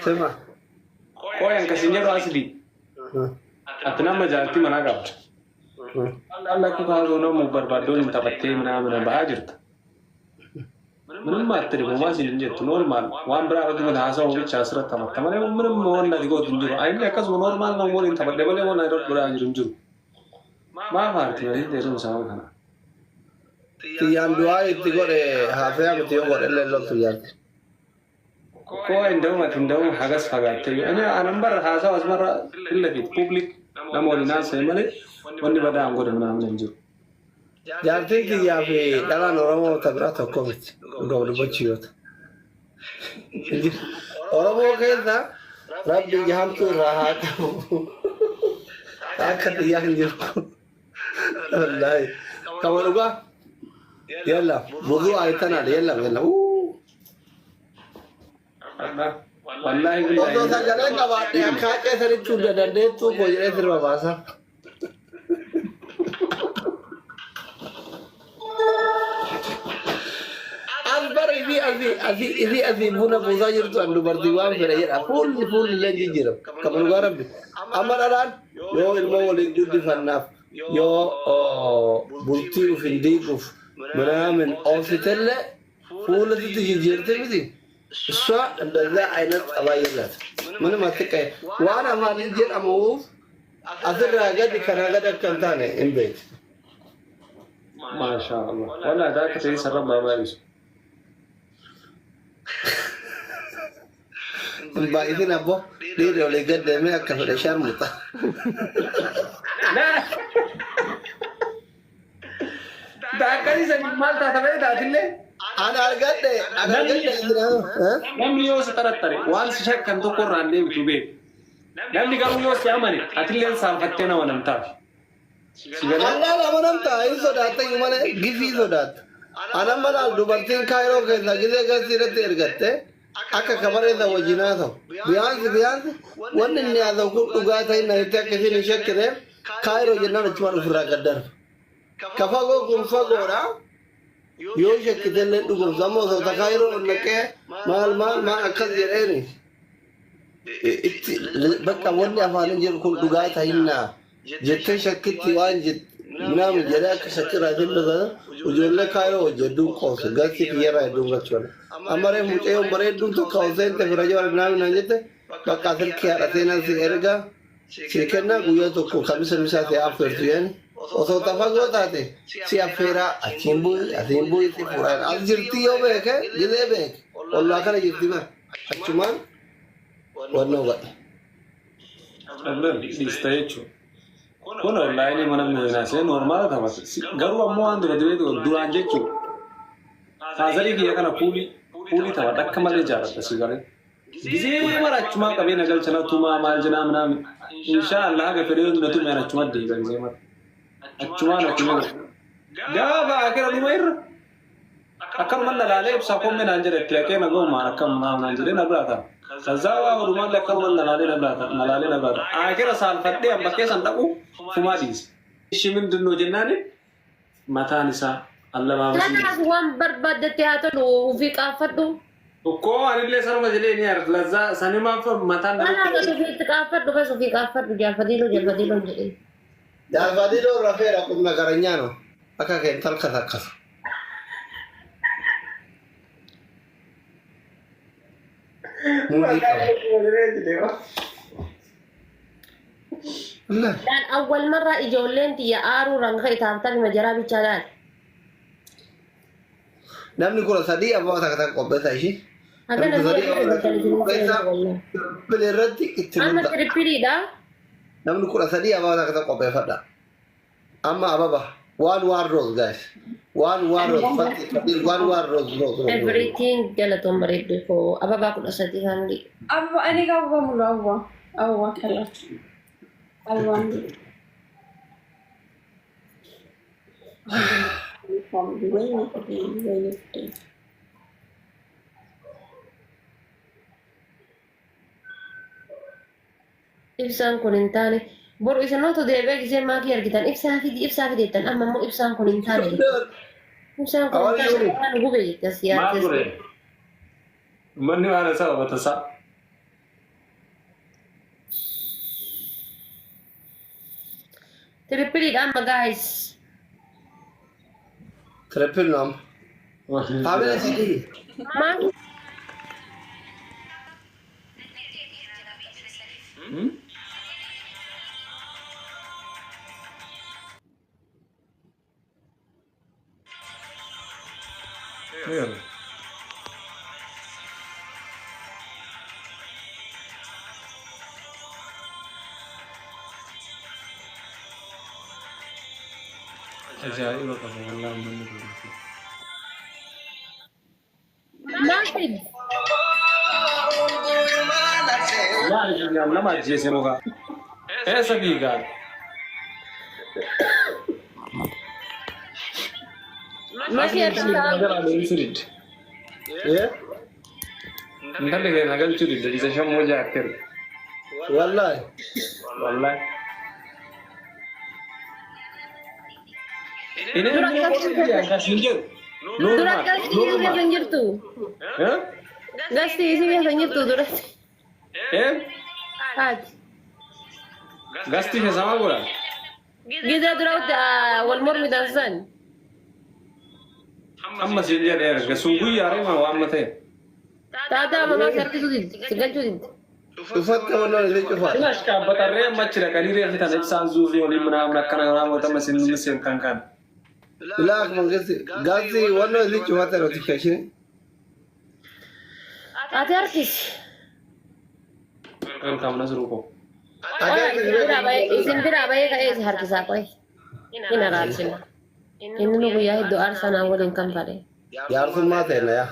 Sima. Qoy an kasin jedhu asli. Ati nama jaartii manaa qabda. Alla akka kaasuu namu barbaaddoon hin taphattee minaa bahaa jirta. ምንም አትልም። homaa siin hin jettu normal waan biraa irratti mata haasawaa bicha asirratti taphatta malee ምንም waan ati gootu hin jiru. Inni akkasuma normal nama waliin taphadhe malee waan irratti godhaa jiru hin jiru. Maaf aarti malee dheeruma isaa kana. Xiyyaan du'aa itti godhe haafee miti yoo godhe illee loltu jaarti. Koo እንደውም ati እንደውም hagas fagaattee ani anan bara haasawa asmarra ፊት ለፊት public nama waliin haasa'e malee wanni badaa an godhe ምናምን hin jiru. Jaartiin kiyyaa fi dhalaan Oromoo ta biraa tokko miti. Dhugaa dubbachuu yoo ta'u. Oromoo keessa rabbi ija hamtuu irraa haa qabu. Akka xiyyaa hin jiru. Wallaahi. Kama dhugaa. Yalla ብዙ አይተናል። የለም የለም። Wallaahi Osoo billaahi. sagalee qabaadhe akka haqee sanitti hunda dandeettuu koo jedhee sirba baasa. As bara isii asii asii isii asii buna buusaa jirtu an dubartii waan fedhe jedha. Fuulli fuulli illee jijjiirama. Kama dhugaa rabbi. Amma dhalaan yoo ilmoo waliin guddifannaaf yoo bultii uf hin diiguuf ምናምን oofitellee fuula sitti jijjiirte miti. እሷ እንደዛ አይነት ጠባይ የላት። ምንም አትቀይ waan afaanin jedhamuuf asirraa gadi kanaa gad akka hin taane hin beektu. Maashaa Allah. Wallaahi daa akka ta'e sarara baay'isu. Hin baay'isin abbo dhiirri olii gad deemee akka fedhe sharmuxa. Akkasii sanii maal taata ba'ee taatillee Ana argadhe ana argadhe namni yoo si xaraxare waan si shakkan tokko irraa hin deebitu beeku. Namni garuu yoo si amane atilleen saanfattee nama namtaaf. Si galee? Allaan amanamta hin sodaatta iyyuu malee gifii sodaatta. Ana malaal dubartiin kaayiroo keessaa gisee gasii irratti ergatte akka kabareessa wajjin haasa'u. Biyaansi biyaansi wanni inni haasa'u kun dhugaa ta'in na jettee akka isheen hin shakkineef kaayiroo jennaan achumaan ofirraa gad darba. Ka fagoo kun fagoodha. Yoo shakkitellee dhugumsa amma osoo ta kaayiroo ol naqee maal maal maal akkas jedheeni. Itti bakka wanni afaanin jedhu kun dhugaa ta'innaa jettee shakkitti waan ምናምን jedhee akka shakkirraa isin dhugaa ijoollee kaayiroo hojii hedduun qoosu galchi kiyyarraa hedduun galchuudha. Amma reefu mucayyoon bareedduun tokko seente fira jawar ምናምን naan jette bakka silkii haadha seenaan si erga si kenna guyyaa tokko kamisa misaa si affeertu jedhani osoo tafagoo taate si affeeraa achiin bu'i asiin bu'i si fuudhaan as jirti yoo beeke gizee beeke ollaa kana jirti bara achumaan wannoo godhe. Dhablan dhiista jechuudha. Kun onlaayinii mana miidhagsee normal taphata. Garuu ammoo waan dura dibee duraan jechuudha. Faazarii kiyya kana puulii puulii taphadha akka malee jaalladha si galee. Gizee mara achumaa qabee na galcha na tumaa maal jedhaa ምናምን. Inshaallah haga fedhee na tumee achuma deebi'a gizee mara. Achumaa na tumee. Gaafa akira dhuma irra akkanuma na laalee ibsaa kommee naan jedhe itti haqee na ga'umaan akkam naan jedhee na biraa ta'a. ከዛ walumaa akkanuma na laalee na biraa ta'a na laalee na biraa ta'a. Akira saalfadhee amma keessan dhaqu fumaa dhiise. Ishi ምንድን ነው jennaani mataan isaa allabaabasii. Kanaaf waan barbaaddetti haa tolu ofii qaafadhu. Ukkoo anillee saruma jedhee ni arga. Lazaa sanimaaf mataan Kanaaf ati ofiitti qaafadhu bas ofii qaafadhu jaalfatiiloo jaalfatiiloo hin jedhin. Jaalfatiiloo rafeera qubna garanyaa no akka kee talkasakkasu. Muuzii qaba. Wallahi. Dhaan awwal marraa ijoolleen tiyya aaruu ranka itaaf taphima jaraa bichaa laal. Namni 13 abbaa takka takka qopheessa ishii. Hagana Namni 13 mi'a abbaa takka isin qopheessa wallahi. triple irratti itti Amma mudda. tripleidha. Namni 13 abbaa takka takka qopheeffadha. Amma ababa one one rose guys. One one rose fatti fatti one one rose rose rose rose. Everything galatoon bareedduu koo ababaa 13 family. አበባ እኔ ጋር አበባ ሙሉ አበባ አበባ ካላችሁ አበባ ሙሉ family። ወይኔ ጉዴ፣ ወይኔ ጉዴ። Ibsaan kun hin taane boru isinoota deebi'ee gisee maakii argitan ibsaa fidi ibsaa fidi jettan amma immoo ibsaan kun hin taane jettan. Ibsaan kun hin taane waan gube jette as Maal yaaddes. ture? Manni waan isaa tasaa. Triple dha amma guys. Triple nu amma. Family sadii. Maal Ajaa'iba qaba wallaahi uummanni kun. Maal fidi? Maal jedhama nama ajjeese muka. Eessa fiigaa? Mashii harkisaa. Gara adeemsu didde. Eh? Intalli keenya galchuu didde isa shammoo jaatteera. Wallaahi. Wallaahi. Inni Dura akkas hin jedhu. Dura akkas isii keessa hin jirtu. Eh? Gasti isii keessa hin jirtu duratti. Eh? Haati. Gasti keessa maal godha? Gizee dura wal mormitan san. Amma siin jedhee erga sun guyyaa reema waan matee. Taataa mamaa si harkisuu didde. Si galchuu didde. Cufatte wannan illee cufaadha. Ilash dhaabbatarree amma achi dhaqanii reeffi tan ibsaan zuufii waliin ምናምን akkana raawwatama sin seentan kan. Ilaa akkuma gasti gasti wannan illee cufatte notification. Ati harkisi. Welcome Nasruu koo. Ati Isin biraa bahee ka'ee si harkisaa qo'e. Hin araarsina. Inni nu guyyaa hedduu aarsaa naa waliin kan fadhe. Jaarsummaa ta'e na yaa.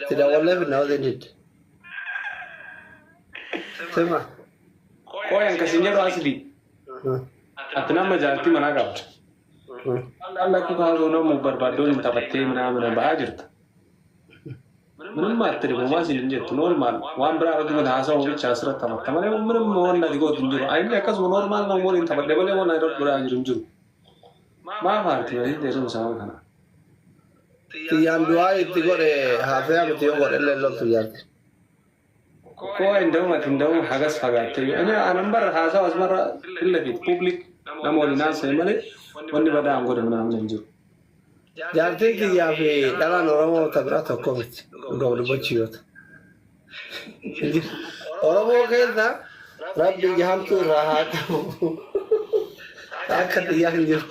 Si daawwallee fi nama didde. Sima. Qoyan kasin jedhu asli. Ati nama jaartii manaa qabda. Alla akka kaasuu namu barbaaddoon hin taphattee ምናምን bahaa jirta. ምንም አትልም። homaa siin hin jettu normal waan biraa irratti mata haasawuu bicha asirratti taphatta malee ምንም waan ati gootu hin jiru. Inni akkasuma normal nama waliin taphadhe malee waan irratti godhaa jiru hin jiru. Maaf aarti malee teessuma isaa kana. Xiyyaan du'aa itti godhe haasa'aa miti yoo godhe illee loltu jaarti. Koo እንደውም ati እንደውም hagas fagaattee ani anan barra haasawa asmarra ፊት ለፊት public nama waliin haasa'e malee wanni badaa an godhe ምናምን hin jiru. Jaartiin kiyyaa fi dhalaan Oromoo ta biraa tokko miti. Dhugaa dubbachuu yoo ta'u. Oromoo keessa rabbi jahamtuu irraa haa qabu. Akka xiyyaa hin jiru.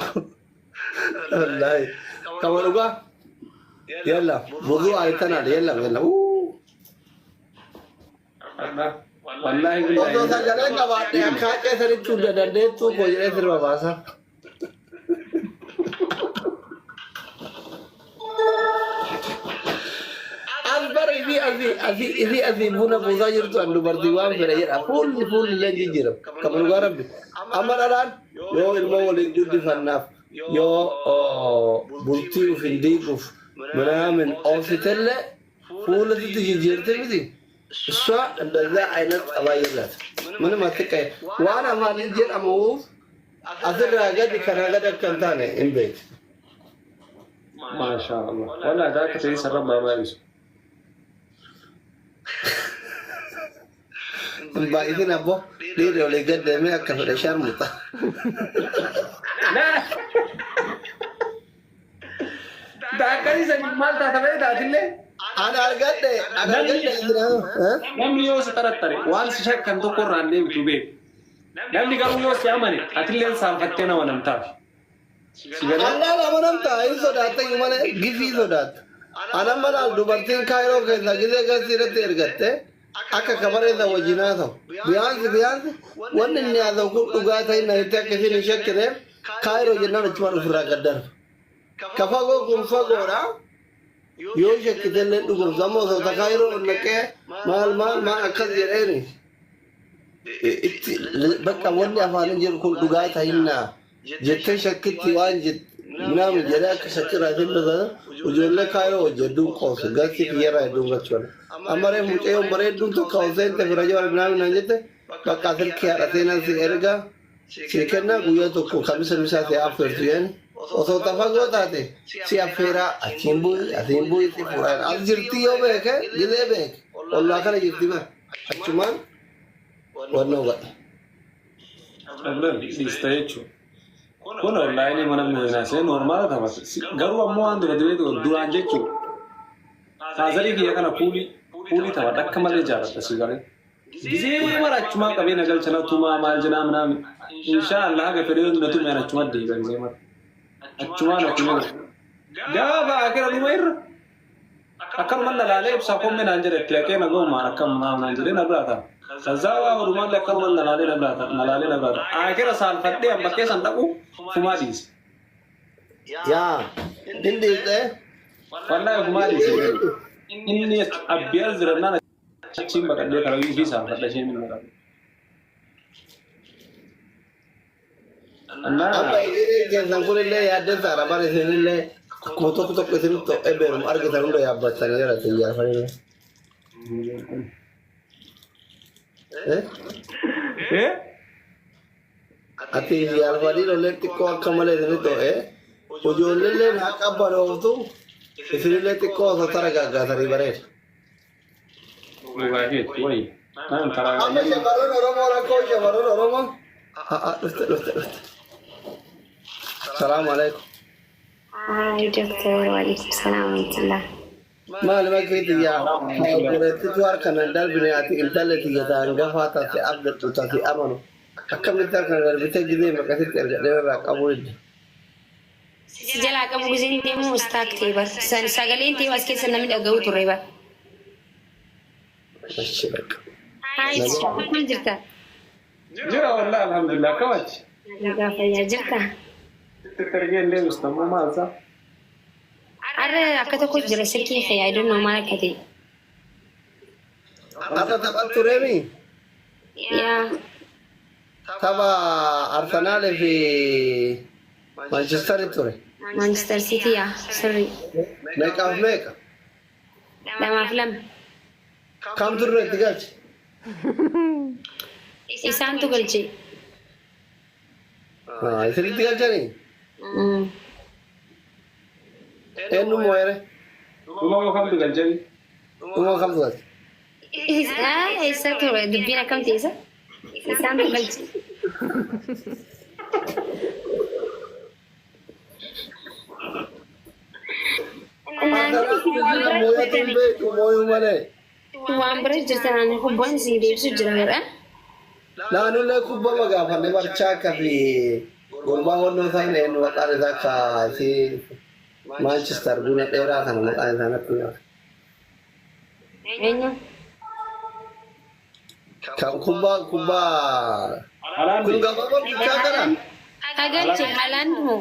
Wallaahi. Kama dhugaa. Yalla ብዙ አይተናል። የለም የለም። Wallaahi Osoo billaahi. sagalee qabaadhe akka haccee sanitti hunda dandeettuu koo jedhee sirba baasa. As bara isii asii asii isii asii buna buusaa jirtu an dubartii waan fedhe jedha. Fuulli fuulli illee jijjiirama. Kama dhugaa rabbi. Amma dhalaan yoo ilmoo waliin guddifannaaf yoo bultii uf hin diiguuf ምናምን oofitellee fuula sitti jijjiirte miti. እሷ እንደዛ አይነት ጠባይ የላት። ምንም አትቀየር። waan afaan jedhamuuf asirraa gadi kanaa gadi akka hin taane hin beektu. Maashaa Allah. Wallaahi akka ta'e sarara baay'isu. Hin baay'isin abbo dhiirri olii gad deemee akka fedhe sharmuxa. Akkasii sanii maal taata ba'ee taatillee? Ani argadhe ani argadhe Namni yoo si xaraxare waan si shakkan tokko irraan deebitu beeku. Namni garuu yoo si amane atilleen saanfattee nama namtaaf. Si galee? Allaan amanamtaa hin sodaatta iyyuu malee gifii sodaatta. Ana malaan dubartiin Kaayiroo keessaa gisee gasii irratti ergatte akka kabareessa wajjin haasa'u. Biyaansi biyaansi wanni inni haasa'u kun dhugaa ta'in jettee akka isheen hin shakkineef Kaayiroo jennaan achumaan ofirraa gad darba. Ka fagoo kun fagoodha. Yoo shakkitellee dhugumsa amma osoo ta Kaayiroo ol naqee maal maal maal akkas jedheeni itti bakka wanni afaanin jedhu kun dhugaa ta'innaa jettee shakkitti waan ምናምን jedhee akka shakkirraa isin dhugaa ijoollee Kaayiroo hojii hedduun qoosu galchi kiyyarraa hedduun galchuudha. Amma reefu mucayyoon bareedduun tokko ol seente bira jala ምናምን naan jette bakka silkii haadha seenaa si erga si kennaa guyyaa tokko kamisa misaa si affeertu jedhani osoo tafagoo taate si affeeraa achiin bu'i asiin bu'i si fuudhaan as jirti yoo beeke gizee beeke ollaa kana jirti bara achumaan wannoo godhe. Abdul dhiista jechuudha. Kun onlaayinii mana miidhagsee normaala taphata. Garuu ammoo waan dura dibee duraan jechuudha. Faazarii kiyya kana puulii taphadha akka malee jaalladha si galee. Gizee mara achumaa qabee na galcha na tumaa maal jedhaa minaamin. Inshaallah haga fedhee na tumee achuma deebi'a gizee mara. Achumaa na tumee. Gaafa akira dhuma irra akkanuma na laalee ibsaa kommee naan jedhe itti haqee na ga'umaan akkam naan jedhee na biraa ta'a. Kazaa waa odumaallee akkanuma na laalee na biraa ta'a na laalee na biraa ta'a. Akira saalfadhee amma keessan dhaqu fumaa dhiise. Yaa hin dhiiste. Wallaahi ofumaa dhiise. Inni abbiyaa jirannaan achiin baqadhee karaa fi saalfadha isheen hin baqadhe. Amma hiriirri keessan kunillee yaaddessaadha bara isinillee akkuma tokko tokko isinitti to'ee beerumu argitan hunda yaabbattanii jira xiyyaafanii. Eh? Ati yaalfadii lolleen xiqqoo akka malee isinitti to'ee ijoolleelleen haa qabbanooftu isinillee xiqqoo osoo taragaaggaatanii bareeda. Dhugaa keetti wayi. Naan karaa Amma shamarran Oromoo rakkoo shamarran Oromoo. Dhufte dhufte dhufte. Salaamu alaikum. Hi, Doctor. Walaikum salam warahmatullah. Maali makkii tiyyaa obboleettitu harka nan darbine ati intalli tiyya ta hangafaa taate abdattu taate amanu akkamitti harka nan darbitee gizee maqasitti ergadhee irraa qabuu didde. Si jalaa qabu giseen deemu mustaak ta'e bar. Sagaleen ta'e as keessa namni dhaga'u turre bar. Achi bakka. Hi, akkam jirta? Jira wallahi alhamdulillah akkam achi. Nagaa fayyaa jirta? Sitti ergee illee mustammoo maal isaa? Har'a akka tokko jira silkii kee I don't know maal akka ta'e. Har'a taphat tureemi Yaa tapha Arsenaal fi Manchester ture. Manchester City yaa sirrii. Meeqaaf meeqa? 2-2. Kamtu dura itti galche? Isaantu galche. Isinitti galchanii? Eenyu moo'ere? Dhuma moo kamtu galchanii? Dhuma kamtu galche? Eessa ture dubbiin akkam ta'e isa? Isaantu galche. Mooyatu hin beektu mooyuu malee. Waan bira jirtan ani kubbaan isin deebisu jira godha. Naannollee kubbaa magaafanne barchaa akka fi gurbaa wannoo isaan eenyu maqaan isaa akka si Manchester buna dheeraa kana maqaan isaa natti hima. Eenyu? Kan kubbaa kubbaa kun gabaabaa bichaa kana. Ka galche Haaland moo?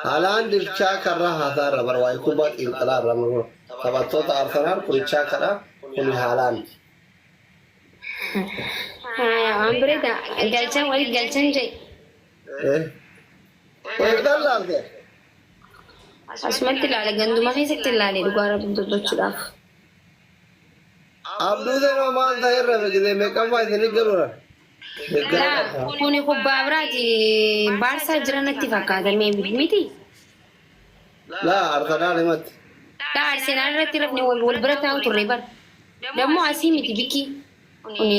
Haaland bichaa karraa haasaa irra bara waa'ee kubbaa xiinxalaa irra muruu. Taphattoota Arsenaal kun Chaakadha kun Haaland. Haya waan bireeda galchan wali galchan jee. Eh. Eegdaan laalte. Asumatti ilaale ganduma keessatti ilaale dhugaa rabbi dubbachuudhaaf. Abduu seenoo maal ta'e irra gisee meeqaffaa isinii galuudha. Laa kuni kubbaa biraati baarsaa jira natti fakkaata meebi miti. Laa Arsenaal himatti. Laa Arsenaal irratti rafne wal bira taa'u turre bar. Dammoo asii miti bikki. Kuni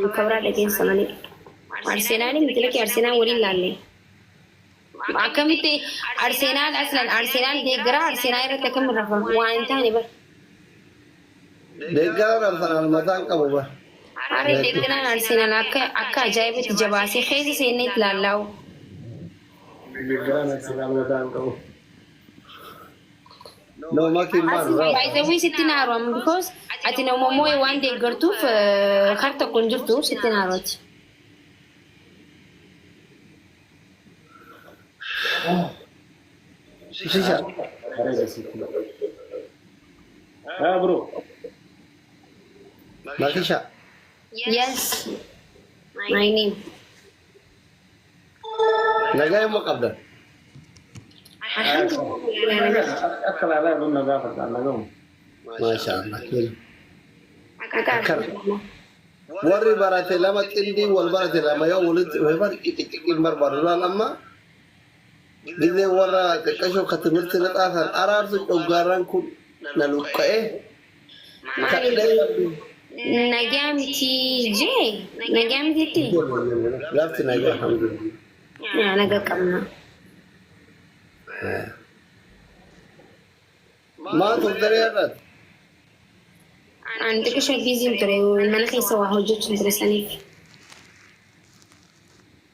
bakka biraa dhageessa malee. Arsenaal miti lakki Arsenaal waliin laalle. Akkamitti Arsenaal aslan Arsenaal deeggaraa Arsenaal irratti akkamiin rafa waan hin taane bar. Deeggaraan Arsenaal mataan qabu bar. Har'a deeggaraan Arsenaal akka ajaa'ibatti jabaasee keessa seennee itti laallaa'u. Deeggaraan Arsenaal mataan qabu. No makiin maal raw. By the way sitti naaru amma because ati nama moo'e waan deeggartuuf kar tokko hin jirtu sitti naaru ati. Shisha. Bareeda sitti. Haa bro. Makisha. Yes. My name. Nagaa immoo qabdan. Alhamdulillah. Akka laalaa yeroo na gaafadha nagamu. Maasha Allah. Akkana. Warri barate lama xindii wal barate lama yoo walitti dhufe bar qixiqixiin barbaadu laal amma gizee warra xiqqashoo ka timirti na xaasan araarsu coggaarraan kun na luqqa'ee Maali? Nagaa miti jee nagaa mititti Lafti nagaa alhamdulillah. Yaa nagaa qabna. Maal turtee har'aati? Ani xiqqisha biiziin ture mana keessa waa hojjechuun ture saniif.